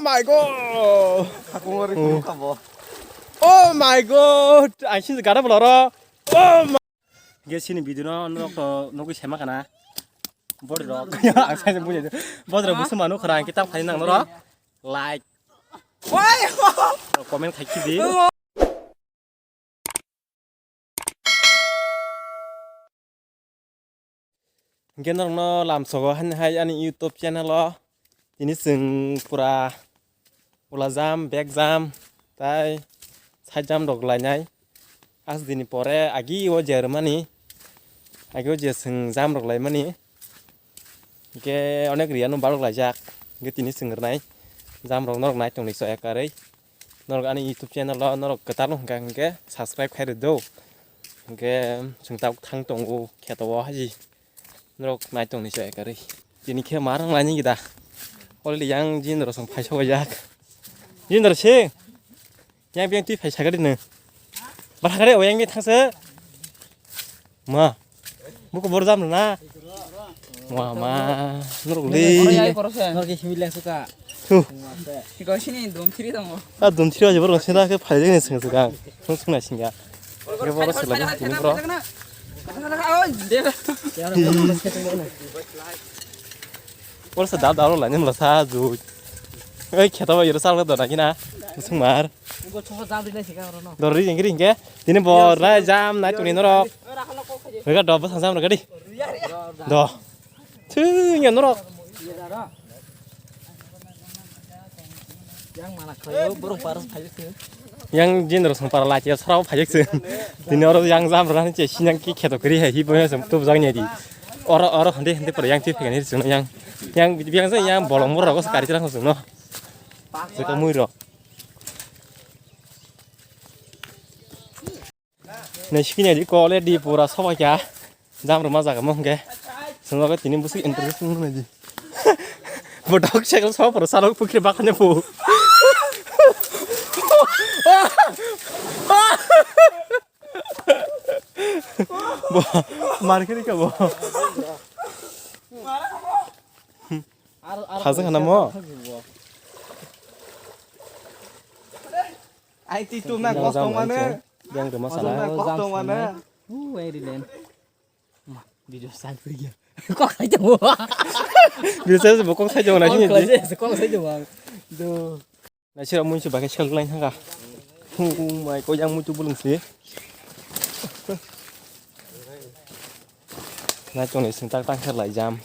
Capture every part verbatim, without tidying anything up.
My God! Oh my God! Ang sini gada boloro. Oh my. Ge sini video no norok to nugui sema kana. Body rok. Ang sai bujai. Body rok busuma no khara ang kitab khai nang norok. Like. Comment khai kidi. Hingke norokno lamsogo hani hai ani YouTube channel o tini chwng pura ula jam, bag jam, tai side jam rok lainai. As dini pore agi o je rwmani, agi o je chwng jam rok laimani. Hingke onek riyano balok laijak, hingke tini chwng rwnai jam rok norok nai tongni so ekarwi. Norok ani YouTube channel o norok kwtal wngkha hingke subscribe khai rwdo. Hingke chwng tabuk thang tongo kheto o haji. Norok nai tongni se ekarwi. Tini khe ma rang laini gida. Already yang jin rosong phai sokjak. Jin rosing. Yang biang twi phai sagadi nw. Bahagare o yang bi thangse. Ma. Buku bor jam na. Wa ma. Norok le. Norok ke himile suka. Thu. Iko sini dum thiri tongo. A dum thiri aja borok sina ke phai jeng sing sing. Sung sung na singa. Ke borok sila ni bro. Borok sa dal dal la ni mla sa ju. Ei kheta ba yero sal do na kina. Sung mar. Dor ri jeng ri ke. Tini bo rai jam nai tuni norok. Rega do bosang jam rega di. Do. Thwngya norok. Yang mana khayo borok paras phajak se. Yang jin rosong para lachi sarao phajak se. Tini oro yang jam rani che sinyang ki kheto kri hai hi boya sem tu jang nyadi. Oro oro hande hande para yang twi phegani sung yang. Yang biang se yang bolong mor rogo kari chara sung no. Jeka mui rok. Nai sikini di kole di pura soba kya. Jam rwma jaga mo hwnkhe. Swngo tini bwswk introduction rwna di. Bo dok cycle soba pura salok pukri bakane bo. Bo mar khe rikha bo. Khajak hana mo. Ai ti tu na kos tong mane. Yang rwma sana. Kos tong mane. U ai rilen. Ma, video sang tu ya. Kok sai jabo. Video sai jabo, kok sai jabo na sini. Kok sai jabo. Do. Na sira mun si bagai sel lain hanga. Oh my, ko yang mutu bulung si. Na chong ni sing tak tak her lai jam.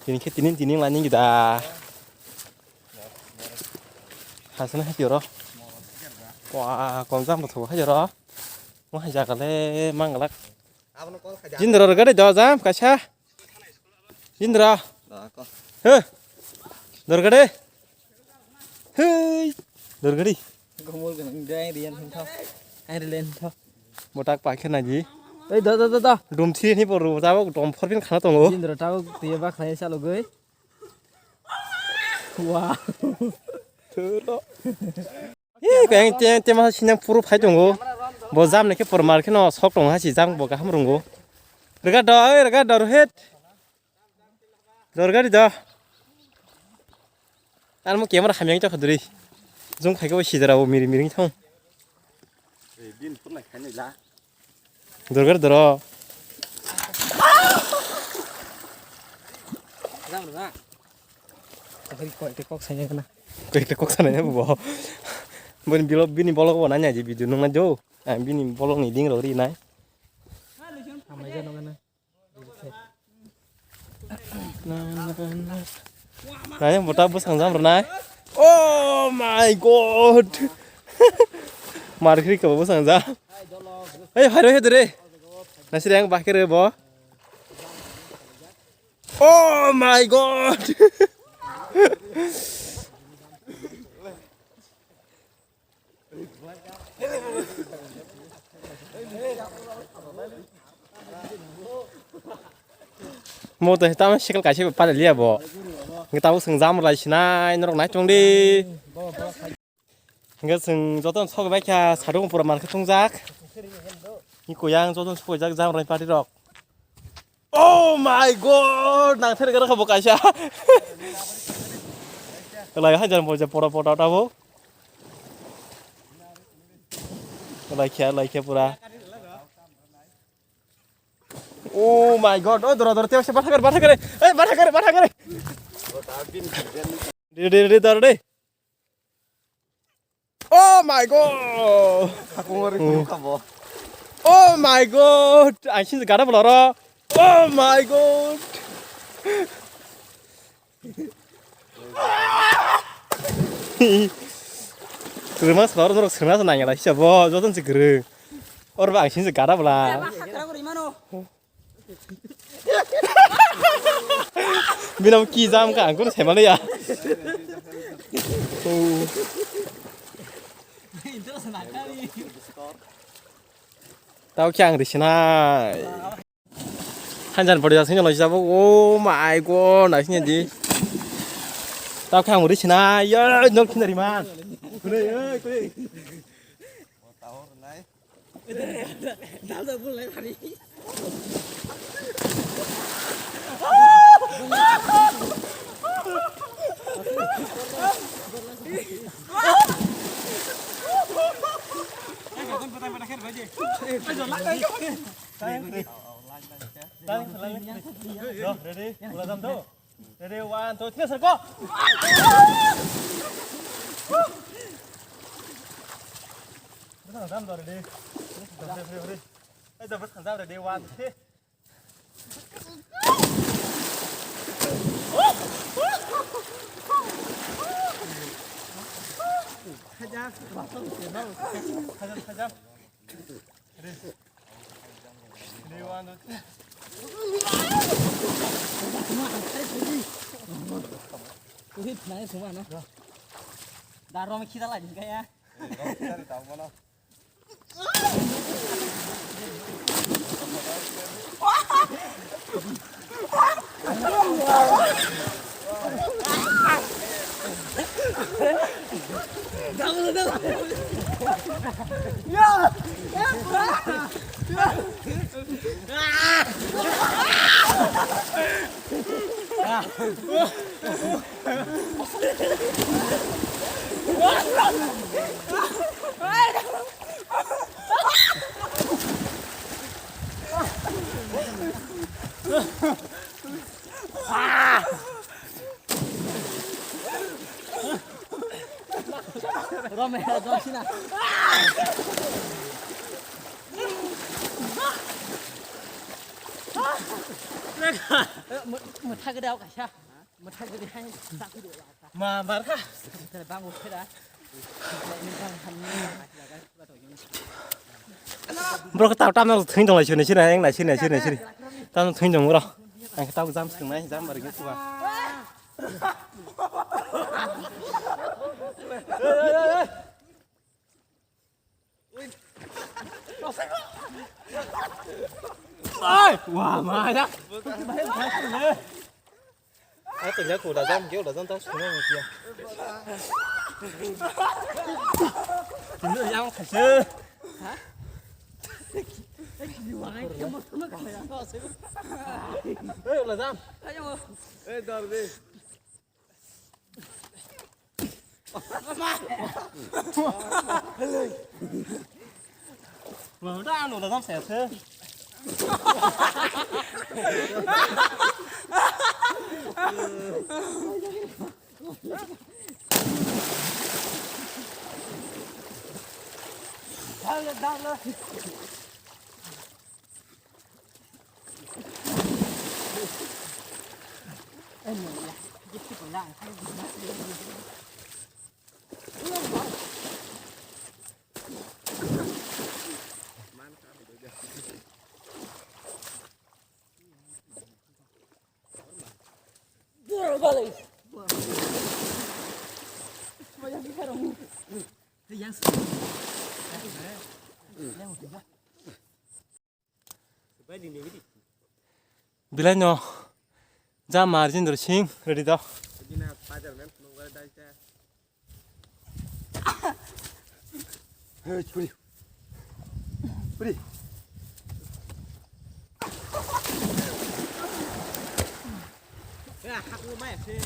Tini khe tini tini lain gida. Hasana hai ro. Wah, kom jam bo thobo hai ro. Mo hai jaga le manglak. Jindra rwgadi do jam kaisa. Jindra. He. Dorgadi. He. Dorgadi. Gomol ganang dai riyan hintho. Ai rilen hintho. Botak pakhe naji. Ei do do do do. Dum thi ni boru jabo dom phor phin khana tongo. Jindra tabo tiye ba khlai salo goi. Wow. Thuro. Ee, kaya te, te ma sinang puru phai tongo. Bo jam nai khe por mar khe no sok tong ha si jam bo kaham rungo. Rega do, oi, rega do, Rohit. Dor gari do. Ar mo camera hamyang chakha duri. Jung phai khe bo sidara bo miri miri thong. Dorgar doro. Kok ekta kok saina kana. Kok ekta kok saina bo. Bini bilo, bini bolok bo nanya je video nung na jo. Ang bini bolok ni ding rok ri nai. Amai jano kana. Nai, buta bwsang jam rwnai. Oh my God. Mar khri kabo bwsang jam. Ei, phai rw he dure. Nasiri ang bahkhe rw bo. Oh my God. Mo to tamo sikal kaisa pada liya bo. Ngi tabo sung jam lai sinai norok nai tong di. Ngi sung joto sok bai kha sadung pura mar khe tungjak. Ni koyang joto sok jak jam rai party rok. Oh my God! Nang thani gara kha bo kaisa. Lai hajar boja pora pora tabo. Lai khe, lai khe pura. Oh my God. Oh, dora, dora, tiap se batha kare, batha kare. Eh, batha kare, batha kare. Re, re, re, dora, re. Oh my God. Oh my God. Ang sini gada beloro. Oh my God. Kwrwngma swnam rok, norok swrwngna nangya lai sabo, jotono se kwrwng. Oro ba ang sini se gada bwla. Bini abo ki jam kha, ang kunu sai manliya. Tao khe ang risinai. Hanjan pori jasing jalo jabo. Oh my God, naising di. Tao khe ang risinai. Yo, nok khinari man. Kule, oi, kule. Ready? Ready? Ready? One, two, three, sir, go! Ready? Ready? Hey, the first time, ready? One, two, three. Uri phnai suma no. Daro me khida lai kaya. Rome, dosina. Mutha gede kaisa. Mutha gede hai. Ma, mar kha. Bro, tao tam no thwing dong lai sini sini, eng lai sini sini sini. Tam thwing dong bro. Ang tao jam sung nai, jam bar ge suba. Ai, wa ma ya. Ai, tengja ko da jam, ge da jam ta sunu mo kia. Tengja yang khaise. Ha? Eh, la jam. Eh, dar de. Mama dah anu dah sampai sih. Dah lah, dah lah. Belai no jama Rajendra Singh ready do. Hey, churi. Churi. Ya, hak lu mai sih.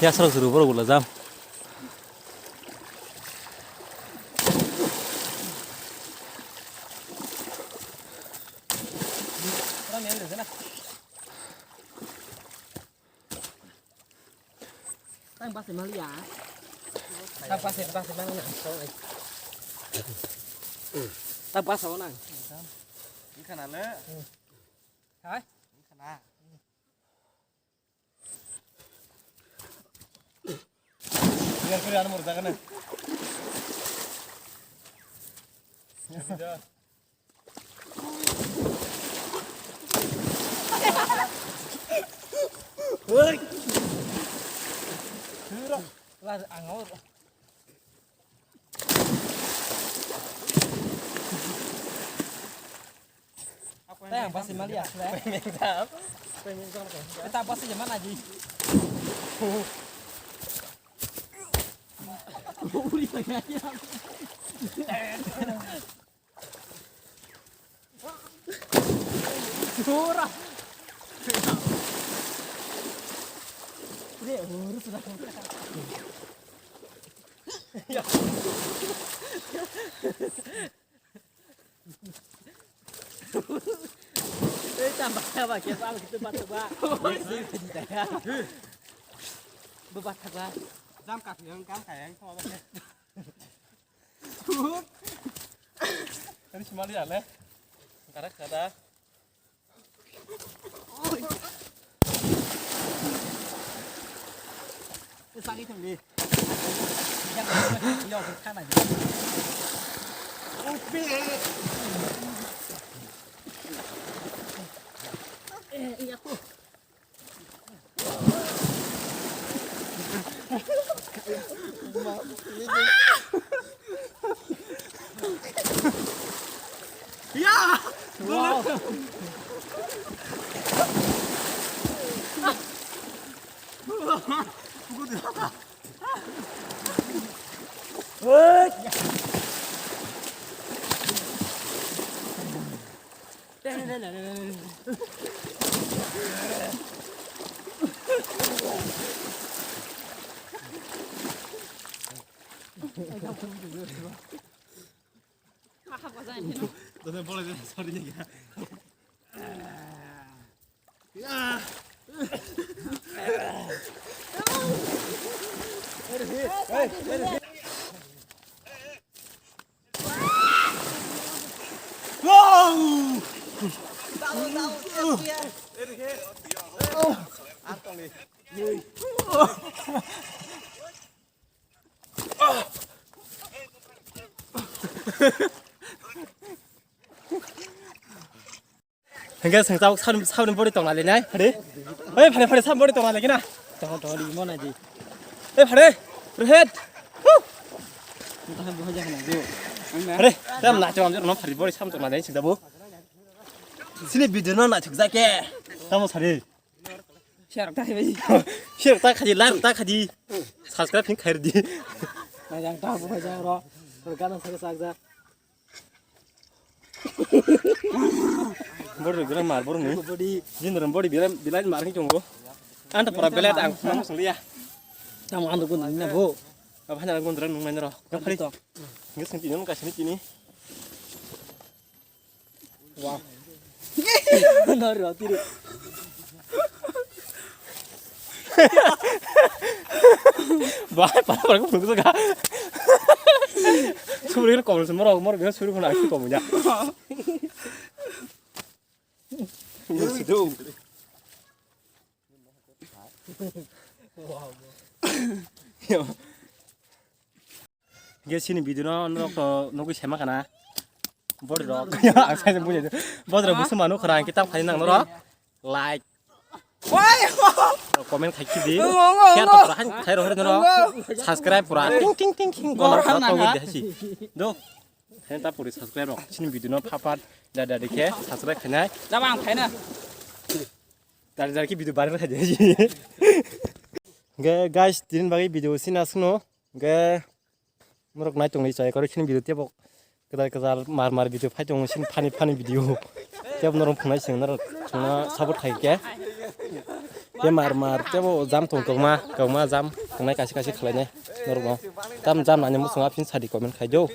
Yasrok juru borok bula jam. Tang basa maliya. Tang basa, basa maliya. Tang basa mana? Ikan ale. Hai. Ikan ah. Biar kiri anu murda kana. Woi. Lah angor. Tayang basi mali asle. Pemeng jam. Pemeng jam kan. Kita basi zaman aja. Uri tanya. Ora. Ini urus lah. Ya. Eh, tambah, tambah, siapa? Kita batuk, Pak. Bebat, Pak. Jam kasih yang kan sayang sama. Tadi semali ya, Le? Karak kada. Sagi thang di. Yang, yang, yang, yang, yang. Eh, iya, aku. Ya! Wow. Hingke sengchao sabni, sabni body tongna lenai, hade? Oi, phare, phare, sabni body tongna legi na. Tong, tong, di, mo na di. Oi, phare, Rohit. Hu! Mo ta hai bo haja na di. Hade, tam na chong, no phare body sabni tongna legi sengchao. Sini video no na thuk jake. Tamo sari. Share ta hai bai. Share ta khaji, like ta khaji. Subscribe hin khair di. Na jang ta bo haja ro. Ro gana sa sa ja. Bor ro gra mar bor ni. Body. Jin ram body bilam bilai mar hin chongo. Anta pora belet ang mang sung liya. Tamo ando gun na bo. Abhanya gun ran nung nang ro. Ka phari to. Ngi sing tini nung ka sini tini. Wow. Nari roti ri. Bahai para para ko phunuk ka. Suri ko mor mor biar suri ko na ko ya. Sido. Ge sini video no norok to nugui sema kana. Body rok. Ang sai bujai. Body rok busu manu khara ang kitab khai nang norok. Like. Comment khai khidi. Share to pura khai ro no. Subscribe pura. Ting ting ting ting. Gono to go de hasi. Do. Hen ta puri subscribe rok. Sini video no phapat da da dikhe subscribe khainai. Jaba ang khaina. Dari dari ki video viral khai de. Ge guys, tinin bagwi video sina suno. Ge norok nai tongni chai kori sini video tebo. Kedar kedar mar mar video phai tongo sini funny funny video. Tebo norok phunai sing norok sungna support khai ke. Te mar mar tebo jam tong tongma kongma jam tongnai kaisa kaisa khlainai norok no. Tam jam nani musung aphin sadi comment khai do.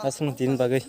Asung tinin bagwi.